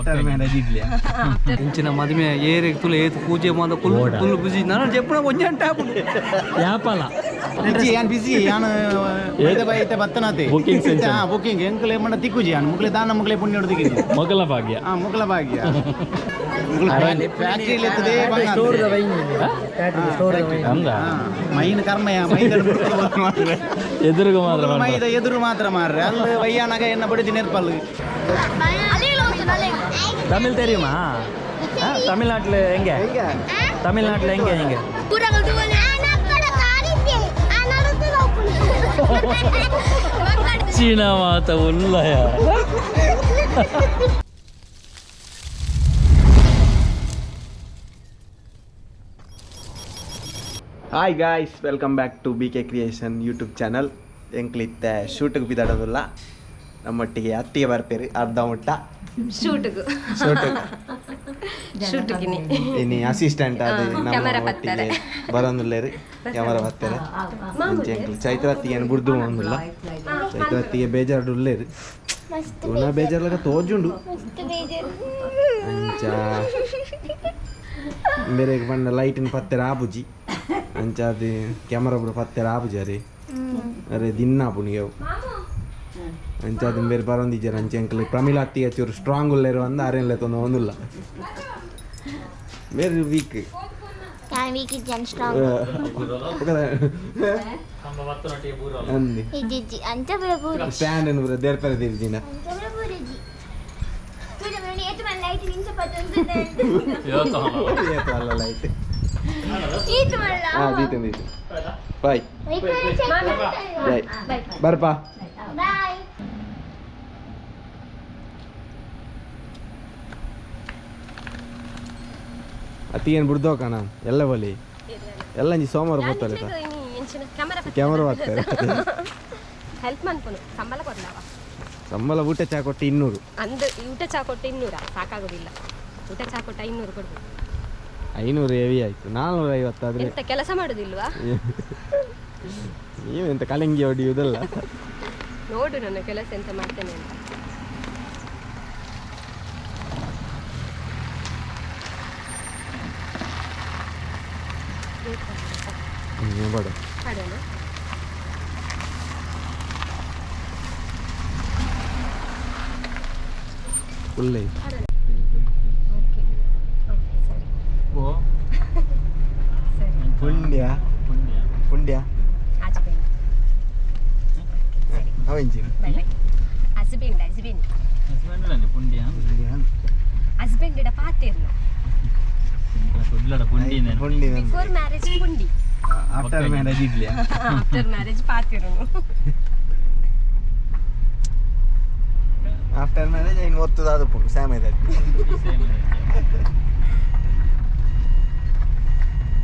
After marriage idli ಇಂಚಿನ ಮದುವೆ ಏರಿಗೆ ತುಲೆ ಏತು ಪೂಜೆ ಮಾದ ಕುಲ್ ಕುಲ್ ಬುಜಿ ನಾನು ಜೆಪ್ಪುನ ಒಂಜಿ ಗಂಟೆ ಆಪುಂಡು ಯಾಪಲ ಬಿಸಿ ಯಾನ್ ಬಿಸಿ ಯಾನ್ ಐತೆ ಬೈ ಐತೆ ಬತ್ತನಾತೆ Booking section. ಹಾ ಬುಕಿಂಗ್ ಎಂಕಲೆ ಮಂಡ ತಿಕ್ಕುಜಿ ಯಾನ್ ಮುಕ್ಲೆ ದಾನ ಮುಕ್ಲೆ ಪುಣ್ಯ ಹೊಡ್ದಿಕ್ಕಿಜಿ ಮೊಗಲ ಭಾಗ್ಯ ಹಾ ಮುಕ್ಲ ಭಾಗ್ಯ ಮುಕ್ಲ ಫ್ಯಾಕ್ಟ್ರಿ ಎತ್ತದೆ ಅಂದ ಮೈನ್ ಕರ್ಮಯ ಮೈದ ಎದುರುಗು ಮಾತ್ರ ಮಾಡ್ತಾರೆ. ಮೈದ ಎದುರು ಮಾತ್ರ ಮಾರ್ರೆ ಅಲ್ಲಿ ವಯ್ಯಾನಾಗ ಎನ್ನ ಬಡಿದಿ ನೆರ್ಪಲ್ தமிழ் தெரியுமா? ஆ, தமிழ்நாட்டுல எங்க? தமிழ்நாட்டுல எங்க எங்க? சீனா மாத்த உள்ளயா. Hi guys, welcome back to B K creation YouTube channel. ಎಂಕ್ಲಿತ್ತೆ ಶೂಟಿಗೆ ಬಿದ್ದಾಡೋದಿಲ್ಲ, ನಮ್ಮೊಟ್ಟಿಗೆ ಅತ್ತಿಗೆ ಬರ್ಪೇರಿ ಅರ್ಧ ಮುಟ್ಟ ಶೂಟ್ಗು ಶೂಟ್ ಶೂಟ್ಗಿನಿ ಇನಿ ಅಸಿಸ್ಟೆಂಟ್ ಅದು ನಮ್ಮ ಕ್ಯಾಮರಾ ಒಟ್ಟಿಗೆ ಬರ್ತಾರೆ. ಬರೋದಿಲ್ಲ ರೀ, ಕ್ಯಾಮರಾ ಬರ್ತಾರೆ. ಅಂಚೆ ಎಂಕ್ಲು ಚೈತ್ರಾತಿಗೆ ಏನು ಬುಡ್ದು ಒಂದಿಲ್ಲ, ಚೈತ್ರಾತಿಗೆ ಬೇಜಾರು ಉಲ್ಲೇರಿ, ಪುನಃ ಬೇಜಾರ್ಲಾಗ ತೋಜುಂಡು. ಅಂಚ ಬೇರೆ ಪಂಡ ಲೈಟಿನ ಪತ್ತೆರ ಆಪುಜಿ, ಅಂಚ ಅದು ಕ್ಯಾಮರಾ ಪೂರ ಪತ್ತೆರ ಆಪುಜಿ. ಅರೆ ಅರೆ ದಿನ್ನ ಆಪುಣಿ ಅವು. ಅಂಚ ಅದು ಬೇರೆ ಬರೋಂದಿಜ್ಜಾರ. ಅಂಚೆ ಅಂಕಲ್ ಪ್ರಮಿಳಾ ಅತ್ತಿಗೆ ಚೂರು ಸ್ಟ್ರಾಂಗ್ ಉಲ್ಲೇರು ಅಂದ ಅರೇನ್ಲೆ ತೊಂದ ಒಂದಿಲ್ಲ, ಬೇರೆ ವೀಕ್. ಸ್ಟ್ರಾಂಗ್. ಅಂದಿ ಇಜ್ಜಿ ಅಂಚ ಬಿಡ ಪೂರಿ. ಸ್ಟ್ಯಾಂಡ್ ಅನ್ನು ಪೂರ ದೇರ್ಪರೆ ತಿರ್ಜಿನ. ಅಂಚ ಬಿಡ ಪೂರಿಜಿ ಪೂಜೆ ಮಾಡಿ ಏತು ಮಲ್ಲ ಲೈಟ್ ನಿಂಚ ಪತ್ತೊಂದು. ಏತು ಅಲ್ಲ ಲೈಟ್. ಈತು ಮಲ್ಲ. ಹಾಂ, ದೀತು ದೀತು, ಬಾಯ್ ಬಾಯ್, ಬರ್ಪಾ. ಬಾಯ್. ಅತ್ತಿಗೇನು ಬಿಡ್ದೋಕಣ ಎಲ್ಲ ಬಲಿ ಎಲ್ಲ ಇಂಜಿ ಸೋಮವಾರ ಪೋತಾರೆ. ಕ್ಯಾಮರಾ. ಕ್ಯಾಮರಾ ಬರ್ತಾರೆ. ಹೆಲ್ಪ್ ಮನ್ಪುನು ಸಂಬಳ ಕೊಡ್ಲವ. ಸಂಬಳ ಊಟ ಚಾ ಕೊಟ್ಟು 200. ಅಂದ್ ಊಟ ಚಾ ಕೊಟ್ಟು 200 ಸಾಕಾಗೋದಿಲ್ಲ, ಊಟ ಚಾ ಕೊಟ್ಟ 500 ಕೊಡ್ಬೇಕು. 500 ಹೆವಿ ಆಯ್ತು, 450 ಆದ್ರೆ. ಎಂತ ಕೆಲಸ ಮಾಡುದಿಲ್ವಾ? ನೀವೆಂತ ಕಲಂಗಿ ಹೊಡಿಯುವುದಲ್ಲ. ನೋಡು ನನ್ನ ಕೆಲಸ ಎಂತ ಮಾಡ್ತೇನೆ ಅಂತ. ಬೇಡ. ಹಾಡೋಣ. ಫುಲ್ ಆಯ್ತು. ಓಕೆ ಓಕೆ, ಸರಿ. ಸರಿ. ಪುಂಡ್ಯ ಪುಂಡ್ಯ. ಆಚೆ ಬನ್ನಿ. ಅವೆಂಚಿನ. Bye bye husband husband. ಪುಂಡ್ಯ. ಹಸ್ಬೆಂಡ್ ಇಡ ಪಾತೇರ್ನ. ಕುಡ್ಲಡ ಪುಂಡಿ. ಪುಂಡಿ. ಬಿಫೋರ್ ಮ್ಯಾರೇಜ್ ಪುಂಡಿ. After marriage idli. After marriage ಪಾತೇರುನು. ಆಫ್ಟರ್ ಮ್ಯಾರೇಜ್ ಇನ್ನು ಒತ್ತುದಾದ ಪುಂಡು ಸ್ಯಾಮ್ ಇದೆ.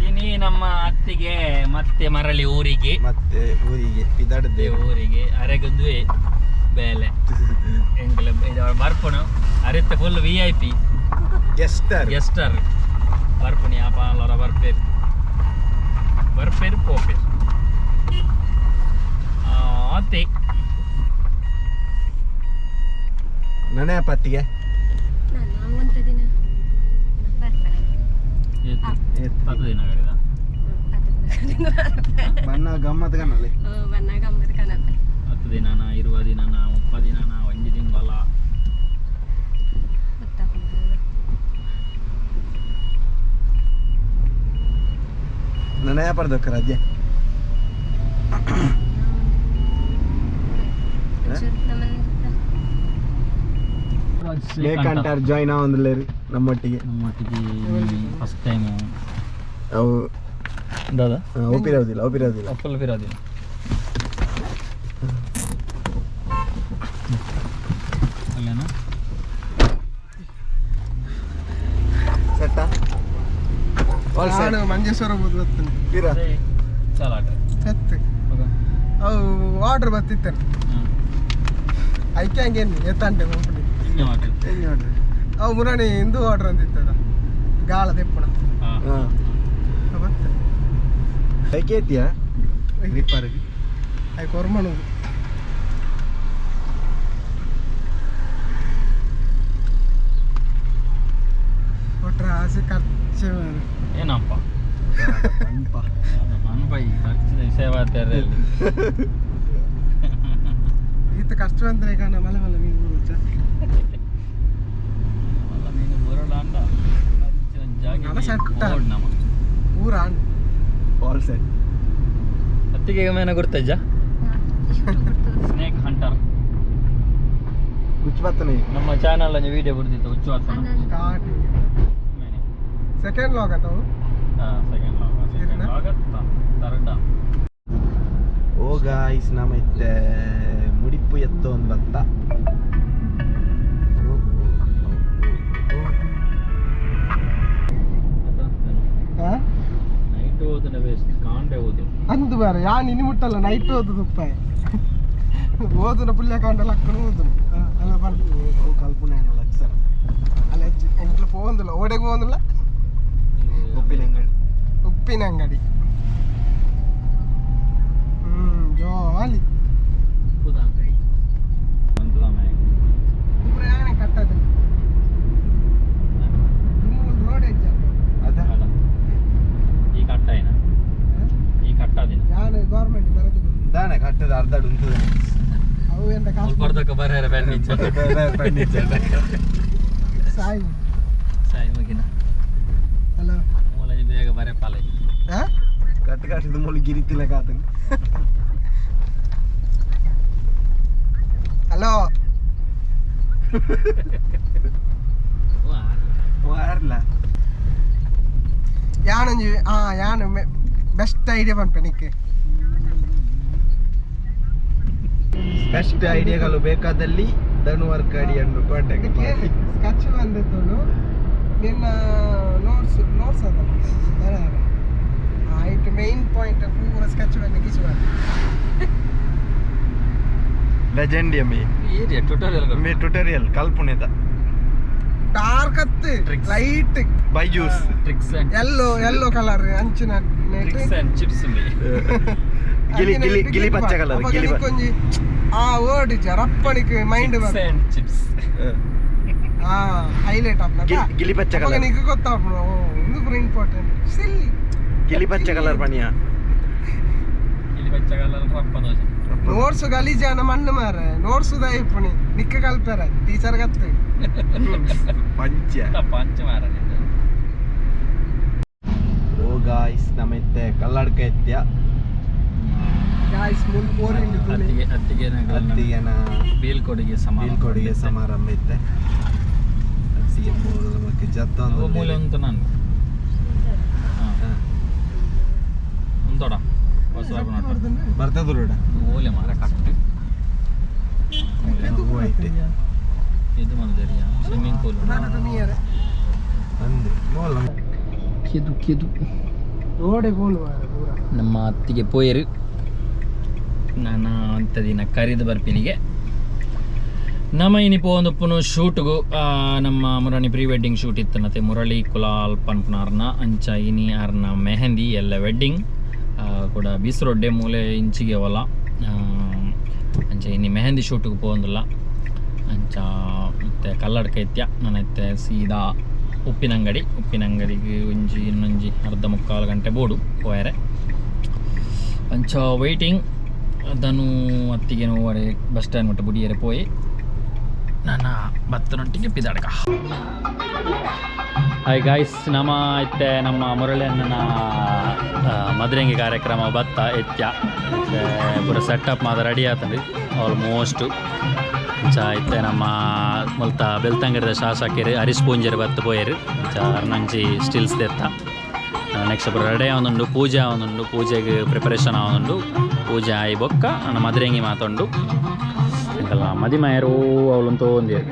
ಇನಿ ನಮ್ಮ ಅತ್ತಿಗೆ ಮತ್ತೆ ಮರಳಿ ಊರಿಗೆ. ಮತ್ತೆ ಊರಿಗೆ ಪಿದಾಡದೆ. ಊರಿಗೆ ಅರೆಗದ್ವೆ ಬೇಲೆ ಎಂಕಲ ಇದು ಬರ್ಪುಣು ಅರಿತ ಫುಲ್ ವಿ I P. ಗೆಸ್ಟರ್. ಗೆಸ್ಟರ್ ಬರ್ಪುಣಿ ಯಾಪಾಲರ ಬರ್ಪೇರು ಬರ್ಪೇರು ಪೋಪೇರು ಅತ್ತೆ. ನನೆ ಪತ್ತಿಗೆ. ನಾನು ಒಂತ ದಿನ ಬರ್ಪೇನೆ. 10 ದಿನ ಕಡೆದ. ಬಣ್ಣ ಗಮ್ಮತ್ ಕಣ್ಣಲ್ಲಿ. ಬಣ್ಣ ಗಮ್ಮತ್ ಕನಪೆ. 10 ದಿನನ 20 ದಿನನ 30 ದಿನನ ಒಂಜಿ ತಿಂಗಳ. ಗೊತ್ತಾಗುದು. ನನೆ ಪರ್ದಕ್ಕ ರಜೆ. ಶ್ರೀಕಾಂತ್ ಜಾಯ್ನ್ ಆವಂದಿಲ್ಲ ನಮ್ಮೊಟ್ಟಿಗೆ. ನಮ್ಮೊಟ್ಟಿಗೆ ಫಸ್ಟ್ ಟೈಮು. ಅವು ದಾದಾ. ಒಪ್ಪಿರೋದಿಲ್ಲ ಒಪ್ಪಿರೋದಿಲ್ಲ. ಒಪ್ಪಲು ಬಿರೋದಿಲ್ಲ. ಅಲ್ಲೇನಾ? ಸೆಟ್ಟ ಆಲ್ ಸೆಟ್. ನಾನು ಮಂಜೇಶ್ವರ ಬರ್ತೇನೆ. ಪಿರ. ಚಾಲ ಆಟ. ಸೆತ್ ಅವು ಆರ್ಡರ್ ಬರ್ತಿತ್ತೇನೆ. ಐಕೆ ಹಂಗೇನು ಎತ್ತಂಟೆ ಹೋಗ್ಬಿಡಿ. ಹಿಂಗೆ ಮಾಡಿ. ಹೆಂಗೆ ನೋಡ್ರಿ. ಅವು ಮುರಾಣಿ ಹಿಂದೂ ಆರ್ಡರ್ ಅಂತಿತ್ತದ ಗಾಳ ದೆಪ್ಪಣ. ಹಾಂ. ಹಾಂ. ಬತ್ತೆ. ಐಕೇತಿಯಾ ರಿಪ್ಪರ್ಗೆ? I ಕೊರ್ಮಣು. ಕಾಸು ಖರ್ಚು. ಏನಪ್ಪ ಅನ್ಪೈ ಖರ್ಚಿನ ವಿಷಯವಾಗ್ತಾರೆ. ಈತ ಖರ್ಚು ಅಂದ್ರೆ ಈಗ ಮಲೆ ಮಲೆ ಮೀನು ಬರುಚ್ಚ. ಮಲ್ಲ ಮೀನು ಬರೋಲ್ಲ ಅಂತ ನಲ ಸೆಟ್ಟ. ನಮ್ಮ ಊರ ಆಲ್ ಸೆಟ್. ಅತ್ತಿಗೆ ಮೇನ ಗುರ್ತಜ್ಜ ಸ್ನೇಕ್ ಹಂಟರ್. ಹುಚ್ಚು ಬತ್ತನೆ. ನಮ್ಮ ಚಾನಲ್ ಅಲ್ಲಿ ವಿಡಿಯೋ ಬಿಡ್ತಿತ್ತು ಹುಚ್ಚು ಆತನ. ಸ್ಟಾರ್ಟಿಂಗ್ ಸೆಕೆಂಡ್ ಲಾಗ್ ಅಥವಾ ಸೆಕೆಂಡ್ ಲಾಗ್, ಸೆಕೆಂಡ್ ಲಾಗ್, ಥರ್ಡ್. ಓ ಗಾಯ್ಸ್, ನಮ್ಮ ಇತ್ತೆ ಮುಡಿಪು ಎತ್ತೋ ಒಂದು ಬತ್ತ. ನೈಟ್ ಓದಿನ ವೇಸ್ಟ್, ಕಾಂಡೆ ಓದು. ಅಂದು ಬಾರ ಯಾನ್ ಇನಿ ಮುಟ್ಟಲ್ಲ ನೈಟ್ ಓದು ತುಪ್ಪ ಓದುನ ಪುಲ್ಯ ಕಾಂಡಲ ಅಕ್ಕನು ಓದುನು ಅಲ್ಲ ಬನ್ ಕಲ್ಪನೆ ಲಕ್ಷಣ. ಅಲ್ಲ ಎಂಟ್ಲು ಪೋಂದಿಲ್ಲ, ಓಡೆಗೆ ಪೋಂದಿಲ್ಲ. ಉಪ್ಪಿನ ಅಂಗಡಿ. ಉಪ್ಪಿನ ಅಂಗಡಿ. ಜಾಲಿ. ಉಪ್ಪುದ ಅಂಗಡಿ ಪ್ರಯಾಣ ಕಟ್ಟದ ರೋಡ್ ಹೆಜ್ಜೆ. ಅದ ಈ ಕಟ್ಟ ಏನ ಈ ಕಟ್ಟದಿನ ಯಾನು ಗೌರ್ಮೆಂಟ್ ಬರದು. ದಾನೆ ಕಟ್ಟದ ಅರ್ಧ ಉಂಟು. ಅವು ಎಂತ ಕಾಸು ಮುಲ್ಪರ್ದಕ್ಕ ಬರ್ಯಾರ ಫರ್ನಿಚರ್. ಫರ್ನಿಚರ್. ಸಾಯಿ. ಸಾಯಿ ಮಗಿನ. ಹಲೋ. ಮೂಲ ಬೇಗ ಬರೆ ಪಾಲೆ. ಹಾ ಕಟ್ಟು ಕಟ್ಟಿದ ಮೂಲ ಗಿರಿತಿಲ್ಲ ಕಾತನ. ಹಲೋ. ವಾರ್ಲ. ಯಾನೊಂಜಿ ಆ ಯಾನು ಬೆಸ್ಟ್ ಐಡಿಯಾ ಪನ್ಪೆ ನಿಕ್ಕೆ. ಬೆಸ್ಟ್ ಐಡಿಯಾಗಳು ಬೇಕಾದಲ್ಲಿ ಧನುವರ್ ಅಡಿಯನ್ನು ಕಾಂಟ್ಯಾಕ್ಟ್ ಮಾಡಿ. ಸ್ಕೆಚ್ ಬಂದಿತ್ತು ನಿನ್ನ ನೋಟ್ಸ್, ನೋಟ್ಸ್ ಅದಲ್ಲ ಬರಾಬರ ಆಯ್ತು. ಮೇನ್ ಪಾಯಿಂಟ್ ಪೂರ ಸ್ಕೆಚ್ ಬಂದು ಕಿಚು ಬಂದು. ಲೆಜೆಂಡ್ ಮೇ ಏರಿಯಾ ಟ್ಯುಟೋರಿಯಲ್. ಮೇ ಟ್ಯುಟೋರಿಯಲ್ ಕಲ್ಪನೆದ. ಡಾರ್ಕ್ ಅತ್ತು. Tricks. Light. Byju's. Tricks and yellow, yellow colour ಅಂಚಿನ. ಟ್ರಿಕ್ಸ್ ಅಂಡ್ ಚಿಪ್ಸ್ ಮೇ. ಗಿಲಿ ಗಿಲಿ ಗಿಲಿ ಪಚ್ಚ ಕಲರ್ ಗಿಲಿ ಒಂಜಿ ಆ ವರ್ಡ್ ರಪ್ಪಣಿಕ್ ಮೈಂಡ್. ಟ್ರಿಕ್ಸ್ ಅಂಡ್ ಚಿಪ್ಸ್. ಆ ಹೈಲೈಟ್ ಆಪ್ನ. ಗಿಲಿ ಪಚ್ಚ ಕಲರ್. ನಿಕ್ ಗೊತ್ತಾಪುನು ಇದು ಪೂರ ಇಂಪಾರ್ಟೆಂಟ್ ಸಿಲ್ಲಿ. ಗಿಲಿ ಪಚ್ಚ ಕಲರ್ ಪನಿಯ. ಇಲ್ಲಿ ಬಚ್ಚ ಕಲರ್ ರಪ್ಪ ದೋಸೆ. ನೋಟ್ಸ್ ಗಲೀಜಾನ ಮಣ್ಣು ಮಾರೆ ನೋಟ್ಸ್ ಇಪ್ಪುನಿ ನಿಕ್ಕ ಕಲ್ಪೆರ ಟೀಚರ್ ಗತ್ತು. ಪಂಚ. ಪಂಚ ಮಾರ. ಓ ಗಾಯ್ಸ್, ನಮ್ಮ ಇತ್ತೆ ಕಲ್ಲಡ್ಕ ಎತ್ಯ. ಗಾಯ್ಸ್ ಮುಲ್ ಬೋರಿಂಗ್. ಅತ್ತಿಗೆ ಅತ್ತಿಗೆ. ಅತ್ತಿಗೆನ ಬೀಳ್ಕೊಡುಗೆ ಸಮಾರಂಭ. ಬೀಳ್ಕೊಡುಗೆ ಸಮಾರಂಭ ಇತ್ತೆ. ಅತ್ತಿಗೆ ಮೂರು ನಮಕ್ ಜತ್ತ. ಅವು ಮೂಲೆ ಉಂಟು ನಾನು ಉಂತೋಡ ಬಸ್ ಬರ್ತದ. ಓಲೆ ಮಾರ ಕಟ್ಟು. ಇದು ಮಂದರಿಯ ಸ್ವಿಮ್ಮಿಂಗ್ ಪೂಲ್. ಅಂದೆ ಮೋಲ. ಕೆದು ಕೆದು. ರೋಡೆ ಬೋಲು ಮಾರೆ ಪೂರ. ನಮ್ಮ ಅತ್ತಿಗೆ ಪೋಯರು. ನಾನು ಅಂಥ ದಿನ ಕರಿದು ಬರ್ಪಿನಿಗೆ ನಮ್ಮ ಇನಿ ಪೋಂದುಪ್ಪುನು ಶೂಟ್ಗು. ನಮ್ಮ ಮುರಣಿ ಪ್ರೀ ವೆಡ್ಡಿಂಗ್ ಶೂಟ್ ಇತ್ತನತೆ ಮುರಳಿ ಕುಲಾಲ್ ಪನ್ಪುನಾರ್ನ. ಅಂಚ ಇನಿ ಆರ್ನ ಮೆಹಂದಿ ಎಲ್ಲ ವೆಡ್ಡಿಂಗ್ ಕೂಡ ಬೀಸರೊಡ್ಡೆ ಮೂಲೆ ಇಂಚಿಗೆ ಒಲ. ಅಂಚ ಇನಿ ಮೆಹಂದಿ ಶೂಟಿಗೆ ಪೋಂದಿಲ್ಲ. ಅಂಚ ಮತ್ತೆ ಕಲ್ಲಡ್ಕ ಇತ್ಯ ನಾನು ಸೀದಾ ಉಪ್ಪಿನಂಗಡಿ. ಉಪ್ಪಿನಂಗಡಿಗೆ ಒಂಜಿ ಇನ್ನೊಂಜಿ ಅರ್ಧ ಮುಕ್ಕಾಲು ಗಂಟೆ ಬೋಡು ಪೋಯರೆ. ಅಂಚ ವೈಟಿಂಗ್ ಅದನ್ನು ಅತ್ತಿಗೆ ನೋವರೆ ಬಸ್ ಸ್ಟ್ಯಾಂಡ್ ಮುಟ್ಟ ಬುಡಿಯರೆ ಪೋಯಿ ನನ್ನ ಭತ್ತನೊಟ್ಟಿಗೆ ಪಿದಾಡ್ಕ. ಹಾಯ್ ಗಾಯ್ಸ್, ನಮ್ಮ ಇತ್ತೆ ನಮ್ಮ ಮುರಳಿಯಣ್ಣನ ಮದ್ರೆಂಗಿ ಕಾರ್ಯಕ್ರಮ ಬತ್ತ ಎತ್ಯ. ಇತ್ತೆ ಪೂರ ಸೆಟಪ್ ಮಾತ ರೆಡಿ ಆತಂಡ್ರಿ ಆಲ್ಮೋಸ್ಟು. ಅಂಚ ಇತ್ತೆ ನಮ್ಮ ಮುಲ್ತ ಬೆಳ್ತಂಗಡಿದ ಶಾಸಕರು ಹರೀಶ್ ಪೂಂಜರು ಬತ್ತು ಪೋಯರು. ಅಂಚ ಅರ್ನಂಚಿ ಸ್ಟಿಲ್ಸ್ ದೆತ್ತ. ನೆಕ್ಸ್ಟ್ ಪೂರ ರೆಡಿ ಆವೊಂದುಂಡು, ಪೂಜೆ ಆವೊಂದುಂಡು, ಪೂಜೆಗೆ ಪ್ರಿಪರೇಷನ್ ಆವೊಂದುಂಡು. ಪೂಜೆ ಆಯಿ ಬೊಕ್ಕ ನನ್ನ ಮದ್ರೆಂಗಿ ಮಾತುಂಡು. ಎಂಕಲ್ಲ ಮದಿಮಾಯರು ಅವಳಂತೂ ಒಂದೇರು.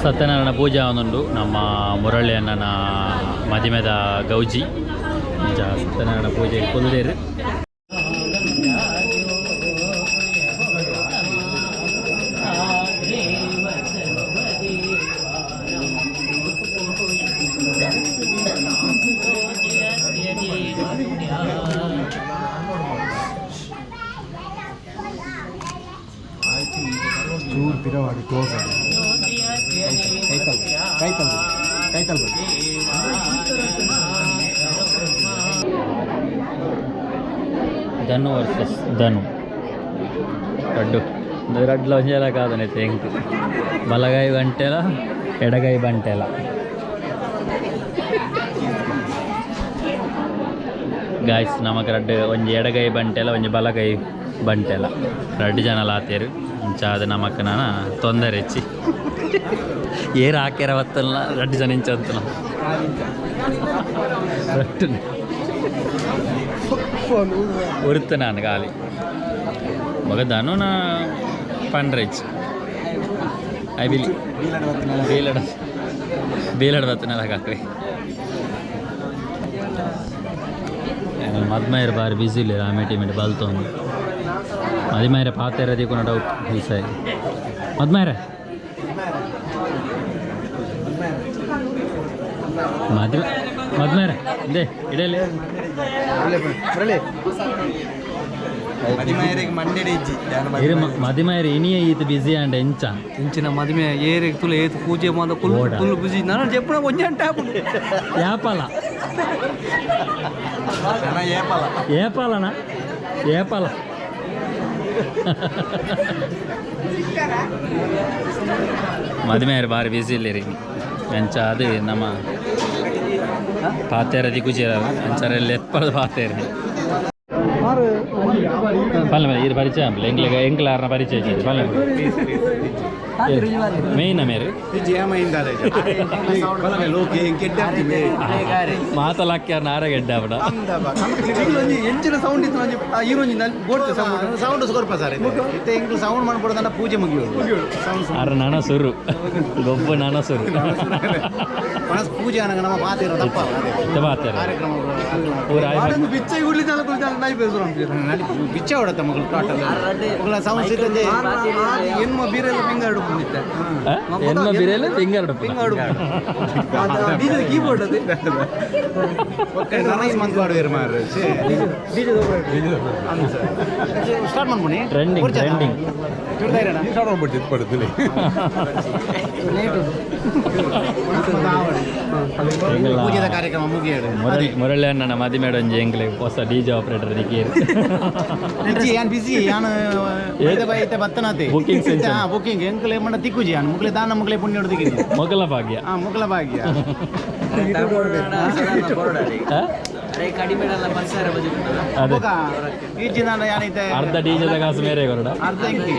ಸತ್ಯನಾರಾಯಣ ಪೂಜೆ ಆವೊಂದುಂಡು. ನಮ್ಮ ಮುರಳಿ ಅಣ್ಣನ ಮದಿಮೆದ ಗೌಜಿ. ಇಂಚ ಸತ್ಯನಾರಾಯಣ ಪೂಜೆ ಕುಲ್ದೇರು. ಚೂರು ಪಿರವಾಡಿ ಕ್ಲೋಸ್ ಆಗಿ ಕೈತಲ್ ಕೈತಲ್ ಕೈತಲ್ ಬನ್ನಿ. ಧನು ವರ್ಸಸ್ ಧನು ರಡ್ಡು ರಡ್ಲ ಒಂಜೆಲ ಕಾದನೈತೆ ಎಂಕ್ ಬಲಗೈ ಬಂಟೆಲ ಎಡಗೈ ಬಂಟೆಲ. ಗಾಯ್ಸ್ ನಮಕ್ ರಡ್ಡು ಒಂಜಿ ಎಡಗೈ ಬಂಟೆಲ ಒಂಜಿ ಬಲಗೈ ಬಂಟೆಲ ರಡ್ಡು ಜನಲ ಆತೇರು ಇಂಚಾದ ನಮಕ್ ನಾನ ತೊಂದರೆ ಹೆಚ್ಚಿ ಏರು ಹಾಕ್ಯಾರ ಬತ್ತಲ್ಲ ರಡ್ಡು ಜನ ಇಂಚ ಅಂತಲ್ಲ ರಟ್ಟು ಉರುತ್ತು ನಾನು ಗಾಲಿ ಮಗ ಧನು ನಾ ಪಂಡ್ರೆಚ್ I ಬಿಲಿ ಬೇಲಡ ಬೇಲಡ ಬತ್ತನಲ್ಲ ಹಾಕ್ರಿ. ಮದ್ಮೈರ್ ಬಾರಿ ಬಿಸಿ ಇಲ್ಲ ಆಮೇಟಿ ಮೇಟಿ ಬಲ್ತೊಂದು ಮದಿಮೈರ ಪಾತೆರ ದಿಕ್ಕುನ ಡೌಟ್ ಈ ಸಾರಿ ಮದ್ಮೈರ ಮದ್ವೆ ಮದ್ಮೈರ ಇಂದೇ ಇಡಲಿ. ಮದಿಮೈರ್ ಇನಿಯ ಈತ ಬಿಸಿ ಅಂಡ ಎಂಚ ಇಂಚಿನ ಮದುವೆ ಏರಿಗೆ ತುಲೆ ಏತು ಪೂಜೆ ಮಾದ ಕುಲ್ಲು ಓಡ. ಕುಲ್ಲು ಬಿಸಿ ನಾನು ಜೆಪ್ಪುನ ಒಂಜಿ ಅಂಟ ಆಪುಂಡು. ಯಾಪಲ ಏಪಾಲನ ಏಪಾಲ ಮದುವೆ ಬಾರಿ ಬಿಸಿ ಇಲ್ಲಿರಿ ಅಂಚ ಅದು ನಮ್ಮ ಪಾತೇರ ದಿಕ್ಕುಜೇರ ಅಂಚಾರ ಲೆಪ್ಪದ ಪಾತೇರಿ ಪಲ್ಲೆ ಮೇಲೆ ಇದು ಪರಿಚಯ ಆಂಪ್ಲೆ ಎಂಕ್ಲೆಗ್ ಎಂಕ್ಲಾರ್ನ ಪರಿಚಯ ಇಜ್ಜಿ ಪಲ್ಲೆ ಮೇಯ್ನ ಮೇರು ಮಾತಲಾಕ್ಯಾರ ನಾರಗೆಡ್ಡ ಅವಡ ಒಂಜಿ ಎಂಚಿನ ಸೌಂಡ್ ಇತ್ತು ಒಂಜಿ ಆ ಈರೊಂಜಿ ಬೋಟ್ ಸೌಂಡ್ ಸೌಂಡ್ ಸ್ಕೊರ್ಪ ಸರ್ ಇತ್ತೆ ಎಂಕ್ಲು ಸೌಂಡ್ ಮಾಡ್ಬೋದಂಡ ಪೂಜೆ ಮುಗಿಯೋದು. ಸೌಂಡ್ ಅರ ನನ ಸುರು ಗೊಬ್ಬ ನನ ಸುರು ಮನಸ್ ಪೂಜೆ ಅನಗ ನಮ್ಮ ಪಾತಿರೋ ತಪ್ಪ ಪಾತೇರ ಕಾರ್ಯಕ್ರಮ ಪೂರ ಆಡೊಂದು ಬಿಚ್ಚ ಗುಡ್ಲಿ ಚಾಲ ಕುಲ್ ಚಾಲ ನಾಯಿ ಬೇಸುರ ಬಿಚ್ಚ ಹೊಡತ್ತ ಮಗಳು ಟೋಟಲ್ ಮಗಳ ಸೌಂಡ್ ಸಿಕ್ಕಂದೆ. ಎನ್ಮ ಬೀರೆಲ್ಲ ಫಿಂಗರ್ ಹಿಡ್ಕೊಂಡಿದ್ದೆ. ಎನ್ನ ಬಿರೆಲ್ಲ ಫಿಂಗರ್ ಫಿಂಗರ್ ಡಿಜೆ ಕೀಬೋರ್ಡ್ ಅದು. ನನಗೆ ಮಂತ್ ಮಾಡುವೇರು ಮಾರ್ರೆ ಸ್ಟಾರ್ಟ್ ಮಾಡ್ಬುಣಿ. Trending trending. ಪೂಜೆದ ಕಾರ್ಯಕ್ರಮ ಮುಗಿಯೋದು. ಮುರಳಿ ಮುರಳಿ ಅಣ್ಣನ ಮದಿಮೇಡ ಒಂಜಿ ಎಂಕ್ಲೆ ಹೊಸ ಡಿಜೆ ಆಪರೇಟರ್ ದಿಕ್ಕೇರು. ಬಿಸಿ ಯಾನ್ ಬಿಸಿ ಯಾನ್ ಇತ್ತೆ ಬತ್ತನಾತೆ. Booking session. Booking ಎಂಕ್ಲೆ ಮಂಡ ತಿಕ್ಕುಜಿ ಯಾನ್ ಮುಕ್ಲೆ ದಾನ ಮುಕ್ಲೆ ಪುಣ್ಯ ಹೊಡ್ದಿಕ್ಕಿ. ಮೊಗಲ ಭಾಗ್ಯ. ಹಾ ಮುಕ್ಲ ಭಾಗ್ಯ. ಆ? ಅದೇ ಈಜಿ ನಾನು ಯಾನೈತೆ ಅರ್ಧ ಡಿಜೆದ ಕಾಸು ಮೇರೆ ಕೊರಡ. ಅರ್ಧ ಇಂಕಿ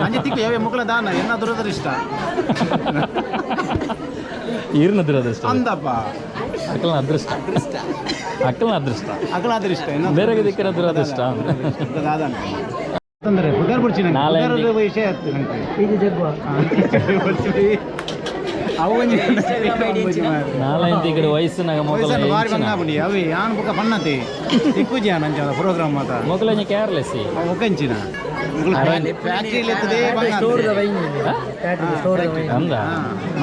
ಅಂಜೆ ತಿಕ್ಕು ಯಾವೆ ಮುಕ್ಲ ದಾನ ಎನ್ನ ದುರದೃಷ್ಟ. ಈರ್ನ ದುರದೃಷ್ಟ. ಅಂದಪ್ಪ ಅಕ್ಕಲ್ನ ಅದೃಷ್ಟ ಅಕ್ಕಲ್ನ ಅದೃಷ್ಟ. ಅಕಲ ಅದೃಷ್ಟ ಎನ್ನ ಬೇರೆ ದಿಕ್ಕಿನ ದುರದೃಷ್ಟ. ದಾದಾನ ತೊಂದರೆ ಪುದರ್ ಬುಡ್ಚಿ ನಂಗೆ ನಾಳೆ ಪುದರ್ ವಿಷಯ ಆಯ್ತು ನಂಗೆ ಅವು ಒಂಜಿ ನಾಲೈದು ತಿಂಗಳು ವಯಸ್ಸಿನಾಗ ಮೊಗಲ ವಯಸ್ಸನ್ನು ಬಾರಿ ಬಂಗಾಪುಂಡಿ ಅವಿ ಯಾನ್ ಬುಕ್ಕ ಪನ್ನತಿ ತಿಕ್ಕುಜಿ ಯಾನ್ ಅಂಚ ಪ್ರೋಗ್ರಾಮ್ ಮಾತ. ಮೊಗಲ ಕೇರ್ಲೆಸ್. ಒಕ್ಕಂಚಿನ ಫ್ಯಾಕ್ಟ್ರಿ ಎತ್ತದೆ. ಅಂದ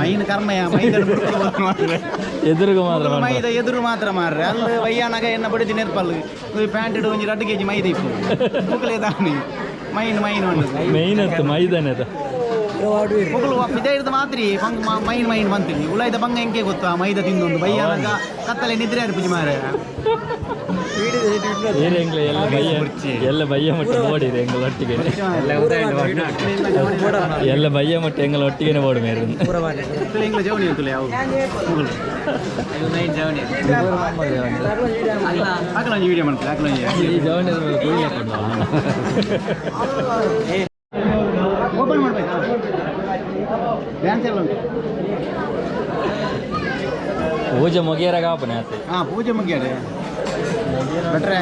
ಮೈನ್ ಕರ್ಮಯ ಮೈದ ಎದುರುಗು ಮಾತ್ರ ಮೈದ ಎದುರು ಮಾತ್ರ ಮಾರ್ರೆ ಅಲ್ಲಿ ವಯ್ಯಾನಾಗ ಎನ್ನ ಬಡಿದಿ ನೆರ್ಪಲ್ ಪ್ಯಾಂಟ್ ಇಡು ಒಂಜಿ 2 ಕೆಜಿ ಮೈದ ಇಪ್ಪು ಮುಕ್ಕಲೇ ದಾನಿ ಮೈನ್ ಮೈನ್ ಉಂಡು. ಮೇಯ್ನ್ ಅತ್ತು ಮೈದಾನದ. ಮುಗುಲು ಪಿದ ಹಿಡ್ದು ಮಾತ್ರಿ ಬಂಗ್ ಮೈನ್ ಮೈನ್ ಬಂತೀನಿ ಉಳಾಯ್ದ ಬಂಗ ಎಂಕೆ ಗೊತ್ತು ಆ ಮೈದ ತಿಂದೊಂದು ಬಯ್ಯಾನಾಗ ಕತ್ತಲೆ ನಿದ್ರೆ ಅರ್ಪುಜಿ ಮಾರೆ. ಏರ್ ಎಂಗ್ಲೆ ಎಲ್ಲ ಬಯ್ಯ ಎಲ್ಲ ಬಯ್ಯ ಮುಟ್ಟ ಓಡಿರಿ ಎಂಗಲ್ ಒಟ್ಟಿಗೆ ಎಲ್ಲ ಬಯ್ಯ ಮುಟ್ಟ ಎಂಗಲ್ ಒಟ್ಟಿಗೆನೆ ಓಡು ಮೇರು. ಎಂಗ್ಲ ಜವನಿ ಅಂತಲೇ ಅವು ಮುಗುಲು ಹಾಕಲೊಂಜಿ ವಿಡಿಯೋ ಮಾಡ್ತಾರೆ ಹಾಕಲೊಂಜಿ. ಈ ಜವನಿ ಕೂಡಲೇ ಕೊಡುವ. ಓಪನ್ ಮಾಡ್ಬೇಕಾ ಡ್ಯಾನ್ಸ್ ಎಲ್ಲ ಉಂಟು. ಪೂಜೆ ಮುಗಿಯರಾಗ ಆಪನೆ ಆತೆ. ಹಾಂ ಪೂಜೆ ಮುಗಿಯಾರೆ ಬಿಟ್ರೆ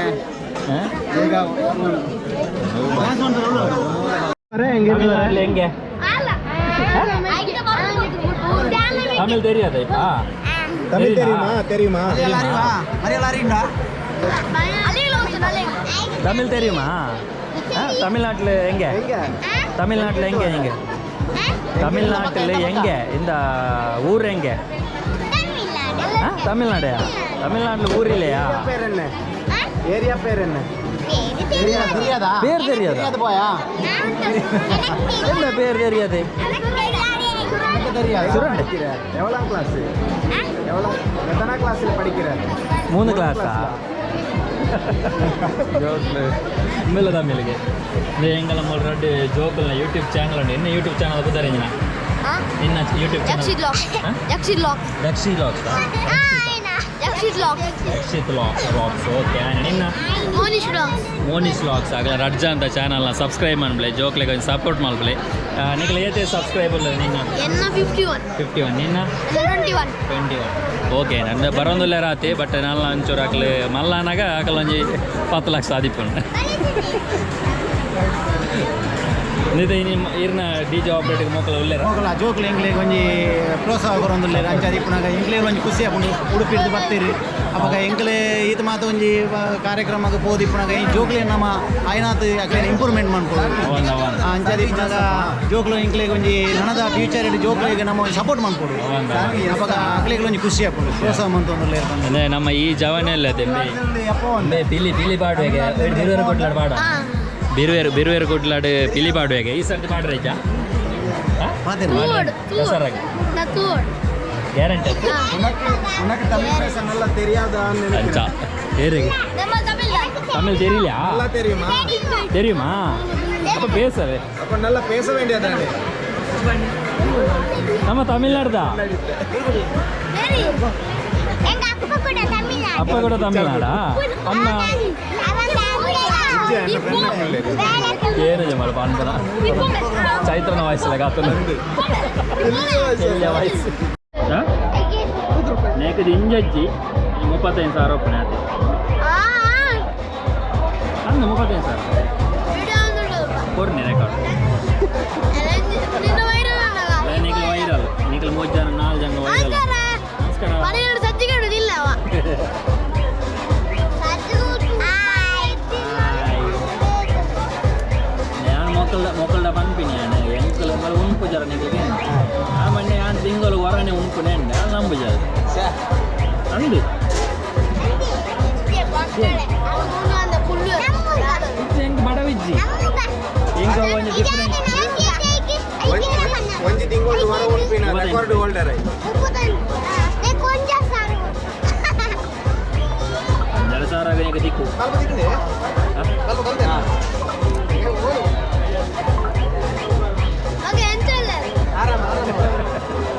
ಈಗ ಡ್ಯಾನ್ಸ್ ಮಾಡ್ತಾರೆ. ಹೆಂಗೆ ಆಮೇಲೆ தெரியாதா இப்ப? தமிழ் தெரியுமா தெரியுமா? தமிழ் தெரியுமா? தமிழ்நாட்டில் எங்க? தமிழ்நாட்டில் எங்க? எங்க தமிழ்நாட்டில் எங்க? இந்த ஊர் எங்க? தமிழ்நாடையா? தமிழ்நாட்டில் ஊர் இல்லையா? பேர் என்ன? ஏரியா பேர் என்ன? தெரியாதா? பேர் தெரியாதா? தெரியாது போயா. என்ன பேர் தெரியாது? எனக்கு தெரியாது. எவ்வளோ கிளாஸ்? எவ்வளோ, எத்தனை கிளாஸில் படிக்கிற? 3 கிளாஸா? உண்மையில தமிழுக்கு இந்த எங்களை ரெண்டு ஜோக்கல்ல யூடியூப் சேனல் உண்டு. என்ன யூடியூப் சேனல் புத்தறிஞ்சினா? என்ன YouTube channel? Yakshit lock. Dakshi logs. Yakshit lock. Dakshith rocks, okay. ನಿನ್ನ? ಮೋನಿಶ್ ಲಾಕ್ಸ್. ಮೋನಿಶ್ ಲಾಕ್ಸ್. ಆಗಲ ರಡ್ಜಾ ಅಂತ ಚಾನಲ್ನ ಸಬ್ಸ್ಕ್ರೈಬ್ ಮಾಡ್ಬಿಲೆ, ಜೋಕ್ಲೆ కొంచెం ಸಪೋರ್ಟ್ ಮಾಡ್ಬಿಲೆ. ನಿಖಲ ಏತೆ ಸಬ್ಸ್ಕ್ರೈಬ್ ನಿನ್ನ? ಎನ್ನ 51. 51. ನಿನ್ನ? 21. 21, ಓಕೆ. ನನ್ನ ಬರೋಂದುಲ್ಲ ರಾತಿ, ಬಟ್ ನಲ್ಲ ಒಂಚೂರು ಆಕಲು ಮಲ್ಲನಾಗ ಆಕಲ ಒಂಜಿ 10 ಲಕ್ಷ ಆದಿಪ್ಪುಂಡು. ನಿತ ನಿಮ್ಮ ಇರ್ನ ಡಿ ಜೆ ಆಪರೇಟಿಗೆ ಮೋಕಲ ಉಲ್ಲೇರ? ಮೋಕಲ ಜೋಕ್ಲು ಎಂಗ್ಲೆ ಒಂಜಿ ಪ್ರೋತ್ಸಾಹ ಕೊರೊಂದುಲ್ಲೆರ್. ಅಂಚ ಇಪ್ಪುನಗ ಎಂಕ್ಲೆ ಒಂಜಿ ಖುಷಿ ಆಪುಂಡು. ಉಡುಪಿಡ್ದು ಬತ್ತೀರಿ ಅಪಗ ಎಂಕ್ಲೆ ಈತ ಮಾತ ಒಂಜಿ ಕಾರ್ಯಕ್ರಮಕ್ಕೆ ಪೋದು ಇಪ್ಪುನಗ ಈ ಜೋಕ್ಲೆ ನಮ್ಮ ಆಯ್ನಾತ್ ಅಕ್ಲೆನ ಇಂಪ್ರೂವ್ಮೆಂಟ್ ಮನ್ಪೊಡು. ಅವನ್ ಅವನ್. ಅಂಚ ಇಪ್ಪುನಗ ಜೋಕ್ಲು ಎಂಕ್ಲೆಗ್ ಒಂಜಿ ನನದ ಫ್ಯೂಚರ್ ಜೋಕ್ಲೆಗ್ ನಮ್ಮ ಒಂಜಿ ಸಪೋರ್ಟ್ ಮನ್ಪೊಡು. ಅವನ್. ಅಪಗ ಅಕ್ಲೆಗ್ ಒಂಜಿ ಖುಷಿ ಆಪುಂಡು, ಪ್ರೋತ್ಸಾಹ ಮಂತೊಂದುಲ್ಲೆರ್ ಪಂದ್. ಅಂದ್ರೆ ನಮ್ಮ ಈ ಜವನೆಲ್ಲ ಬೆ ಪಿಲಿ ಪಿಲಿ ಪಾಡುವೆಗೆ ಬಿರುವೆರು ಕೊಡ್ಲಾಡು ಪಾಡ, ಬಿರುವೆರು ಬಿರುವೆರು ಕೊಡ್ಲಾಡು ಪಿಲಿ ಪಾಡುವೆಗೆ ಈ ಸರ್ತಿ ಪಾಡ್ರೈಚಾ? ತೂಡ್. ದಸರಾಗೆ. ನಾ ತೂಡ್. ಗ್ಯಾರಂಟಿ? உனக்கு தமிழ் பேச நல்லா தெரியாதான்னு ಅಂಚ ಏರಿಗೆ. ನಮ್ಮ ತಮಿಳ್. தமிழ் தெரியலையா? நல்லா தெரியுமா? தெரியுமா? அப்ப பேசவே. அப்ப நல்லா பேச வேண்டியதானே? நம்ம தமிழ்நாடு தான். எங்க அப்பா கூட தமிழ்நாடு. அப்பா கூட தமிழ்நாடா? அம்மா? ಏನು ಜಮಾಲ ಪಾನ್ಪನ ಚೈತ್ರನ ವಾಯ್ಸ್ ಲೆಕ್ಕ. ವಾಯ್ಸ್ ನೇಕದ ಇಂಜಜ್ಜಿ 35,000 ಒಪ್ಪಣೆ ಆತೆ ಅಂದು 35,000 ಕೊರ್ನಿ ರೆಕಾರ್ಡ್. ನಿಖಲ್ ವೈರಲ್, ನಿಖಲ್ 3 ಜನ 4 ಜನ ವೈರಲ್. ನಮಸ್ಕಾರ. ಪನ್ನೆರಡು ಸಜ್ಜಿಗೆ ಇಲ್ಲ ಅವ. ನಾನು ಮೊಕ್ಕಲ್ದ ಮೊಕ್ಕಲ್ದ ಪನ್ಪಿನಿ, ಯಾನ್ ಎಂಕಲ್ ಮಲ್ಲ ಉಂಪು ಜರ ನಿಖಲ್ಗೆ. ಆ ಮೊನ್ನೆ ಯಾನ್ ತಿಂಗಳು ವರನೆ ಉಂಪುನೆ ಅಂಡೆ ಅದು ನಂಬುಜ ಅಂದು. ಎಂಕ್ ಬಡವಿಜ್ಜಿ, ಎಂಕ ಒಂಜಿ ಡಿಫ್ರೆಂಟ್. ಒಂಜಿ ತಿಂಗಳು ವರ ಉಂಪಿನ ರೆಕಾರ್ಡ್ ಹೋಲ್ಡರ್. ಜಲಸಾರ ಎಂಕ್ ದಿಕ್ಕು. ಆರಾಮ ಆರಾಮ.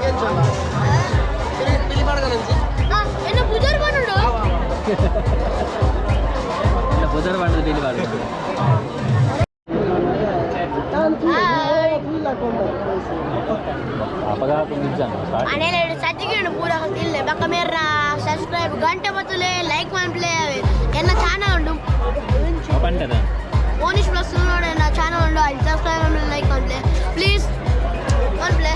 ಏನು ಚಂದ ಪಿಲಿ ಪಾಡ್ಗನಂಚಿ. ಎನ್ನ ಪೂಜಾರಿ ಬಂದು. ಇಲ್ಲ, ಬುಧರ್ ಬಾಂಡದ ಬಿಲ್ಲಿ ಬಾಡು. ಅಪಘಾತ ನಿಜ. ಅನೇಲೆಡು ಸಜ್ಜಿಗೆ ಪೂರ ಇಲ್ಲ ಬಕ್ಕ ಮೇರ ಸಬ್ಸ್ಕ್ರೈಬ್ ಗಂಟೆ ಬತ್ತಲೆ ಲೈಕ್ ಮನ್ಪ್ಲೆ. ಎನ್ನ ಚಾನಲ್ ಉಂಡು. ಪಂಟದ. ಮೋನಿಶ್ ಪ್ಲಸ್ ನೋಡಿ, ಎನ್ನ ಚಾನಲ್ ಉಂಡು. ಅಲ್ಲಿ ಸಬ್ಸ್ಕ್ರೈಬ್ ಲೈಕ್ ಮನ್ಪ್ಲೆ ಪ್ಲೀಸ್ ಮನ್ಪ್ಲೆ.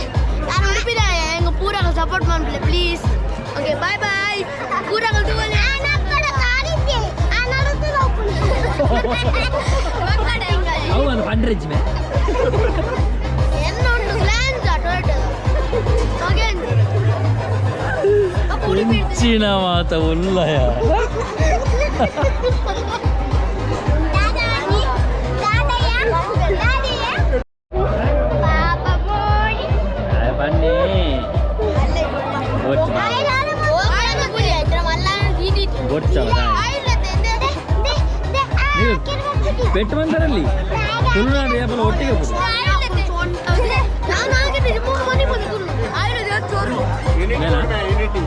ನಾನು ಉಡುಪಿದ ಎಂಗ ಪೂರ ಸಪೋರ್ಟ್ ಮನ್ಪ್ಲೆ ಪ್ಲೀಸ್. Okay, bye bye. ಪೂರ. ಅವು ಒಂದು ಪಂಡ್ರೆಜ್ ಮೇ. ಎನ್ನ ಉಂಡು ಗ್ಲಾನ್ಸ್ ಅಟೋಟಲ್. ಓಕೆ. ಇಂಚಿನ ಮಾತ ಉಲ್ಲಯ. ಬನ್ನಿ. ಗೊಚ್ಚ ನೀವು ಪೆಟ್ಟು ಬಂದರಲ್ಲಿ ತುಳುನಾಡು ಏಪಲ ಒಟ್ಟಿಗೆ ಹೋಗುದು. ಯೂನಿಟಿ.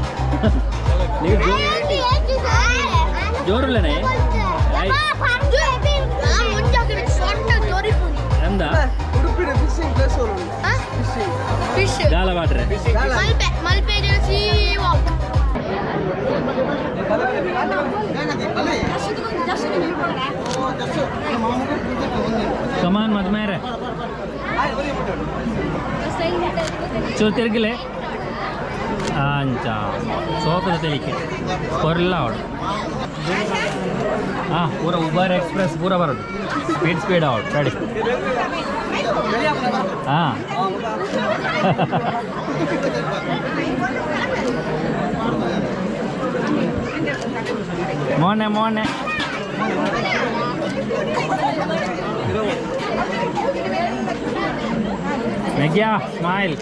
ನೀವು ಜೋರುಲ್ಲನೆ ಅಂದ. ಉಡುಪಿದ ಫಿಶಿಂಗ್ ಪ್ಲೇಸ್ ಉಂಟು, ಫಿಶಿಂಗ್. ಫಿಶ್. ದಾಲ ಬಾಟ್ರೆ. ಮಲ್ಪೆ, ಮಲ್ಪೆ ಸೀ ವಾಕ್. ಕಮಾನ್ ಮದ್ ಮೇರೆ ಚೂರು ತಿರುಗಲೆ ಅಂಚ ಸೋಕದ ತೆಲಿಕೆ ಕೊರ್ಲ ಅವಳು. ಹಾಂ, ಪೂರ ಉಬರ್ ಎಕ್ಸ್ಪ್ರೆಸ್ ಪೂರ ಬರೋದು. ಸ್ಪೀಡ್ ಸ್ಪೀಡ್ ಅವಳು ರೆಡಿ. ಹಾಂ, ಮೋನೆ ಮೋನೆ. ಮೆಗ್ಯಾ ಸ್ಮೈಲ್.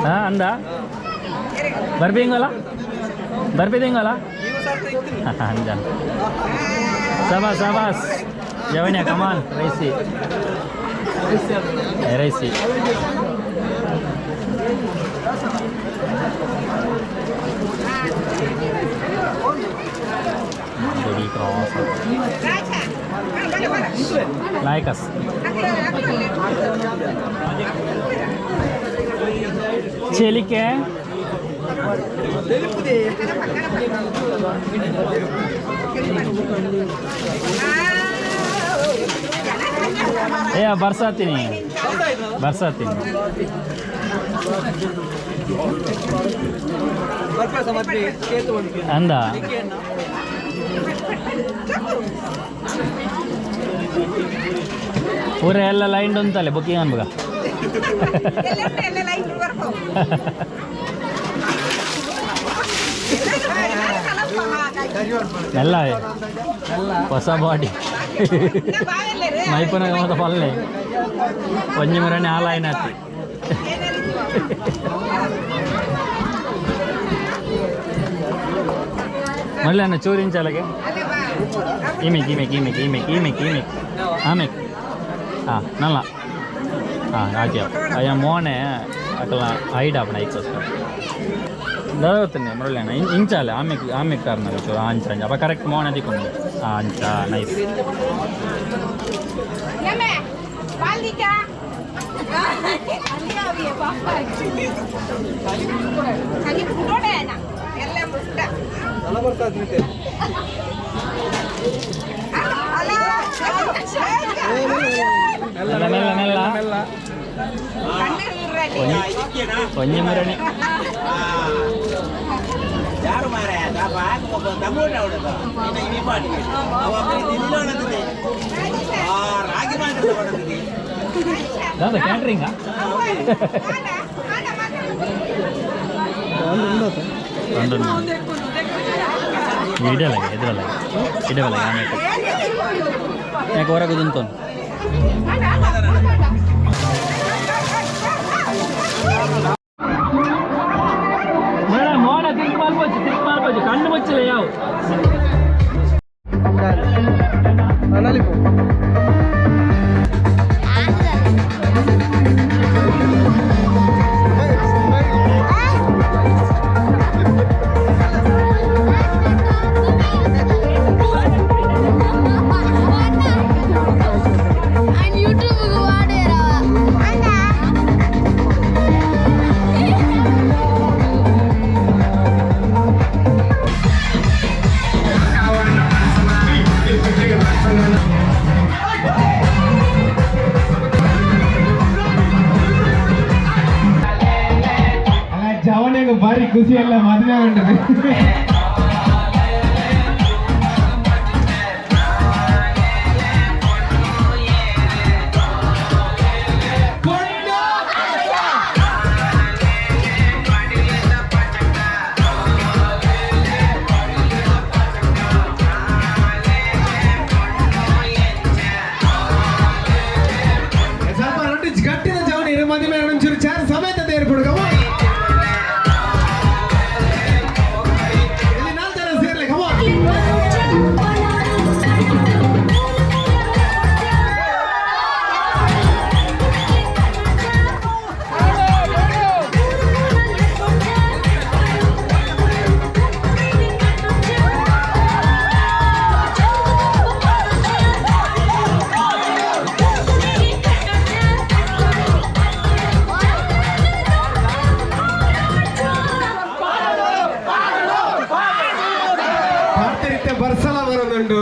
ಹಾಂ, ಅಂದ ಬರ್ಬೇಂಗಲ್ಲ, ಬರ್ಬೇದಂಗಲ್ಲ ಅಂಜ. ಸಬಾಸ್ ಸಬಾಸ್ ಜವನ್ಯ, ಕಮಾನ್ ರೈಸಿ ರೈಸಿ. ಕ್ರಾಸ್ ಲಾಯ್ಕಸ್ ಚೆಲಿಕೆ. ಏ ಬರ್ಸಾತೀನಿ ಬರ್ಸಾತೀನಿ. ಅಂದ ಪೂರ ಎಲ್ಲ ಲೈನ್ ಉಂಟಲ್ಲ ಬುಕ್ಕಿಂಗ್ ಅನ್ಬಗ. ಎಲ್ಲ ಹೊಸ ಬಾಡಿ ಮೈಪುನಾಗ ಮತ್ತೆ ಪಲ್ಲೆ ಒಂಜಿ ಮುರನೆ ಆಲಾಯಿನಾತಿ. ಮళ్ళీ అన్న చూరించాలకే. ఈమెకి ఈమెకి ఈమెకి ఈమెకి ఈమెకి ఈమెకి ఆమెకి నల్ల ఆకే అయ్యా మోనే అట్లా హైట్ ఆపణ ఐక్కోస్కర మురళి అన్న ఇంచాలి ఆమెకి ఆమెకి కారణాలు చూ అంచ అంచ అప్ప కరెక్ట్ మోనే దిక్కుంది అంచ నైస్. మెల్ల మెల్ల మెల్ల మెల్ల. ಒಂಜಿ ಮುರಣಿ. ದಾದಾ ಕ್ಯಾಟ್ರಿಂಗಾ? ಇಡಲಾಗೆ ಎದುರಲಾಗೆ ಇಡಬಲಾಗೆ ಆಮೇಲೆ ಯಾಕೆ ಹೊರಗೆ ದುಂತೋನು. ಮೇಡಮ್ ಮೋಡ ತಿರುಗಿ ಮಲ್ಪೊಚ್ಚು, ತಿರುಗಿ ಮಲ್ಪೊಚ್ಚು, ಕಣ್ಣು ಮುಚ್ಚಲೆ ಯಾವ. ನಲಿಪು. And YouTube ವಾಡೇರ. ಜವನಿಗೆ ಭಾರಿ ಖುಷಿ ಎಲ್ಲ ಮದುವೆ ಉಂಟು. ಸ್ವಲ್ಪ ರೊಟ್ಟಿ ಗಟ್ಟಿದ ಜವನಿ ಮದುವೆ ಒಂಚೂರು ಚಾರ್ ಸಮೇತ ತೇರ್ಕೊಡು ಕಮ. ಇಲ್ಲಿ ನಾಲ್ಕು ಜನ ಸೇರ್ಲಿ ಕಮ. ಬರ್ಸಲ ಬರೋದುಂಟು.